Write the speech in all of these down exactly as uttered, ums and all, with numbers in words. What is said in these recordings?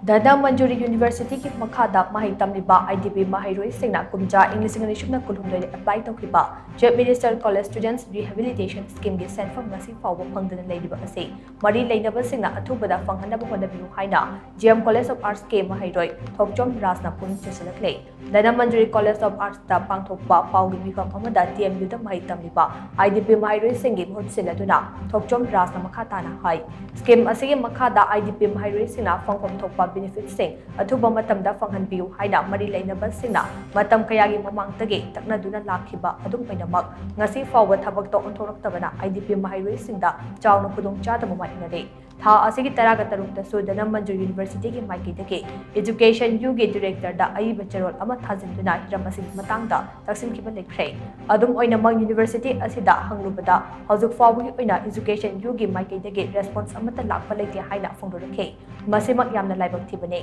ꯙꯅꯃꯟꯖꯨꯔꯤ ꯌꯨꯅꯤꯚꯔꯁꯤꯇꯤꯒꯤ ꯃꯈꯥꯗ ꯃꯍꯩ ꯇꯝꯂꯤꯕ IDP ꯃꯍꯩꯔꯣꯏꯁꯤꯡꯅ ꯀꯨꯝꯖꯥ ꯏꯪ ꯂꯤꯁꯤꯡ ꯑꯅꯤ ꯁꯨꯞꯅ ꯀꯨꯟꯍꯨꯝꯗꯣꯏꯗ apply ꯇꯧꯈꯤꯕ Chief Minister College Students Rehabilitation Schemeꯒꯤ ꯁꯦꯟꯐꯝ ꯉꯁꯤ ꯐꯥꯎꯕ ꯐꯪꯗꯅ ꯂꯩꯔꯤꯕ ꯑꯁꯤ ꯃꯔꯤ ꯂꯩꯅꯕꯁꯤꯡꯅ ꯑꯊꯨꯕꯗ ꯐꯪꯍꯟꯅꯕ ꯍꯣꯠꯅꯕꯤꯌꯨ ꯍꯥꯏꯅ G M College of Arts ꯀꯤ ꯃꯍꯩꯔꯣꯏ ꯊꯣꯛꯆꯣꯝ ꯔꯥꯖꯅ ꯄꯨꯛꯅꯤꯡ ꯆꯤꯡꯁꯤꯜꯂꯛꯂꯦ꯫ ꯙꯅꯃꯟꯖꯨꯔꯤ College of Artsꯇ ꯄꯥꯡꯊꯣꯛꯄ ꯄꯥꯎꯒꯤ ꯃꯤꯐꯝ ꯑꯃꯗ T M Uꯗ ꯃꯍꯩ ꯇꯝꯂꯤꯕ IDP ꯃꯍꯩꯔꯣꯏꯁꯤꯡꯒꯤ ꯃꯍꯨꯠ ꯁꯤꯜꯂꯗꯨꯅ ꯊꯣꯛꯆꯣꯝ ꯔꯥꯖꯅ ꯃꯈꯥ ꯇꯥꯅ ꯍꯥꯏ, scheme ꯑꯁꯤꯒꯤ ꯃꯈꯥꯗ IDP ꯃꯍꯩꯔꯣꯏꯁꯤꯡꯅ ꯐꯪꯐꯝ ꯊꯣꯛꯄ benefitꯁꯤꯡ ꯑꯊꯨꯕ ꯃꯇꯝꯗ ꯐꯪꯍꯟꯕꯤꯌꯨ ꯍꯥꯏꯅ ꯃꯔꯤ ꯂꯩꯅꯕꯁꯤꯡꯅ ꯃꯇꯝ ꯀꯌꯥꯒꯤ ꯃꯃꯥꯡꯗꯒꯤ ꯇꯛꯅꯗꯨꯅ ꯂꯥꯛꯈꯤꯕ ꯑꯗꯨꯝ ꯑꯣꯏꯅꯃꯛ, ꯉꯁꯤ ꯐꯥꯎꯕ ꯊꯕꯛꯇ ꯑꯣꯟꯊꯣꯔꯛꯇꯕꯅ IDP ꯃꯍꯩꯔꯣꯏꯁꯤꯡꯗ ꯆꯥꯎꯅ ꯈꯨꯗꯣꯡꯆꯥꯗꯕ ꯃꯥꯌꯣꯛꯅꯔꯤ꯫ ꯊꯥ ꯑꯁꯤꯒꯤ ꯇꯔꯥꯒ ꯇꯔꯨꯛꯇꯁꯨ ꯙꯅꯃꯟꯖꯨꯔꯤ ꯌꯨꯅꯤꯚꯔꯁꯤꯇꯤꯒꯤ ꯃꯥꯏꯀꯩꯗꯒꯤ Education Uꯒꯤ Directorꯗ ꯑꯏꯕ ꯆꯦꯔꯣꯜ ꯑꯃ ꯊꯥꯖꯤꯟꯗꯨꯅ ꯍꯤꯔꯝ ꯑꯁꯤꯒꯤ ꯃꯇꯥꯡꯗ ꯇꯛꯁꯤꯟꯈꯤꯕ ꯂꯩꯈ꯭ꯔꯦ꯫ ꯑꯗꯨꯝ ꯑꯣꯏꯅꯃꯛ, ꯌꯨꯅꯤꯚꯔꯁꯤꯇꯤ ꯑꯁꯤꯗ ꯍꯪꯂꯨꯕꯗ ꯍꯧꯖꯤꯛ ꯐꯥꯎꯕꯒꯤ ꯑꯣꯏꯅ Education Uꯒꯤ ꯃꯥꯏꯀꯩꯗꯒꯤ response ꯑꯃꯠꯇ ꯂꯥꯛꯄ ꯂꯩꯇꯦ ꯍꯥꯏꯅ ꯐꯣꯡꯗꯣꯔꯛꯈꯤ꯫ ꯃꯁꯤꯃꯛ ꯌꯥꯝꯅ ꯂꯥꯏꯕꯛ ꯊꯤꯕꯅꯤ꯫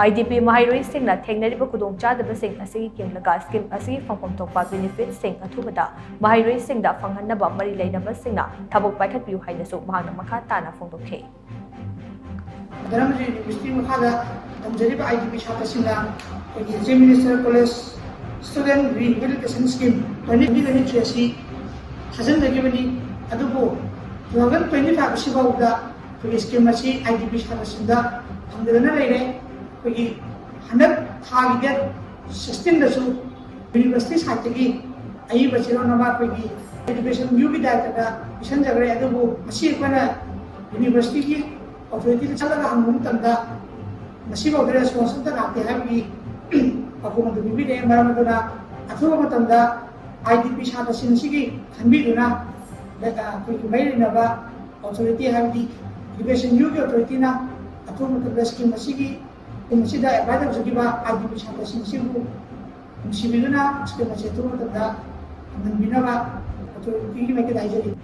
IDP ꯃꯍꯩꯔꯣꯏꯁꯤꯡꯅ ꯊꯦꯡꯅꯔꯤꯕ ꯈꯨꯗꯣꯡꯆꯥꯗꯕꯁꯤꯡ ꯑꯁꯤ ꯌꯦꯡꯂꯒ scheme ꯑꯁꯤꯒꯤ ꯐꯪꯐꯝ ꯊꯣꯛꯄ benefitꯁꯤꯡ ꯑꯊꯨꯕꯗ ꯃꯍꯩꯔꯣꯏꯁꯤꯡꯗ ꯐꯪꯍꯟꯅꯕ ꯃꯔꯤ ꯂꯩꯅꯕꯁꯤꯡꯅ ꯊꯕꯛ ꯄꯥꯏꯈꯠꯄꯤꯌꯨ ꯍꯥꯏꯅꯁꯨ ꯃꯍꯥꯛꯅ ꯃꯈꯥ ꯇꯥꯅ ꯐꯣꯡꯗꯣꯛꯈꯤ꯫ ꯙꯔꯃꯖꯤ ꯌꯨꯅꯤꯚꯔꯁꯤꯇꯤ ꯃꯈꯥꯗ ꯇꯝꯖꯔꯤꯕ IDP ꯁꯥꯇ꯭ꯔꯁꯤꯡꯅ ꯑꯩꯈꯣꯏꯒꯤ Chief Minister College Student Rehabilitation Scheme twenty twenty-three ꯑꯁꯤ ꯊꯥꯖꯤꯟꯖꯈꯤꯕꯅꯤ꯫ ꯑꯗꯨꯕꯨ two thousand twenty-five ꯑꯁꯤꯐꯥꯎꯗ ꯑꯩꯈꯣꯏꯒꯤ scheme ꯑꯁꯤ IDP ꯁꯥꯇ꯭ꯔꯁꯤꯡꯗ ꯐꯪꯗꯗꯅ ꯂꯩꯔꯦ꯫ ꯑꯩꯈꯣꯏꯒꯤ ꯍꯟꯗꯛ ꯊꯥꯒꯤ date sixteenꯗꯁꯨ university sideꯇꯒꯤ ꯑꯏꯕ ꯆꯦꯔꯣꯜ ꯑꯃ ꯑꯩꯈꯣꯏꯒꯤ Education Uꯒꯤ directorꯗ ꯄꯤꯁꯟꯖꯈ꯭ꯔꯦ꯫ ꯑꯗꯨꯕꯨ ꯃꯁꯤ ꯑꯩꯈꯣꯏꯅ universityꯒꯤ authorityꯗ ꯆꯠꯂꯒ ꯍꯪꯕ ꯃꯇꯝꯗ ꯉꯁꯤꯐꯥꯎꯗ response ꯑꯝꯇ ꯂꯥꯛꯇꯦ ꯍꯥꯏꯕꯒꯤ ꯄꯥꯎꯈꯨꯝ ꯑꯗꯨ ꯄꯤꯕꯤꯔꯛꯑꯦ꯫ ꯃꯔꯝ ꯑꯗꯨꯅ ꯑꯊꯨꯕ ꯃꯇꯝꯗ IDP ꯁꯥꯇ꯭ꯔꯁꯤꯡ ꯑꯁꯤꯒꯤ ꯈꯟꯕꯤꯗꯨꯅ ꯑꯩꯈꯣꯏꯒꯤ ꯃꯔꯤ ꯂꯩꯅꯕ authority ꯍꯥꯏꯕꯗꯤ Education Uꯒꯤ authorityꯅ ꯑꯊꯨꯕ ꯃꯇꯝꯗ scheme ꯑꯁꯤꯒꯤ, scheme ꯑꯁꯤꯗ apply ꯇꯧꯖꯈꯤꯕ IDP ꯁꯥꯇ꯭ꯔꯁꯤꯡ ꯑꯁꯤꯕꯨ ꯅꯨꯡꯁꯤꯕꯤꯗꯨꯅ scheme ꯑꯁꯤ ꯑꯊꯨꯕ ꯃꯇꯝꯗ ꯐꯪꯍꯟꯕꯤꯅꯕ authorityꯒꯤ ꯃꯥꯏꯀꯩꯗ ꯍꯥꯏꯖꯔꯤ꯫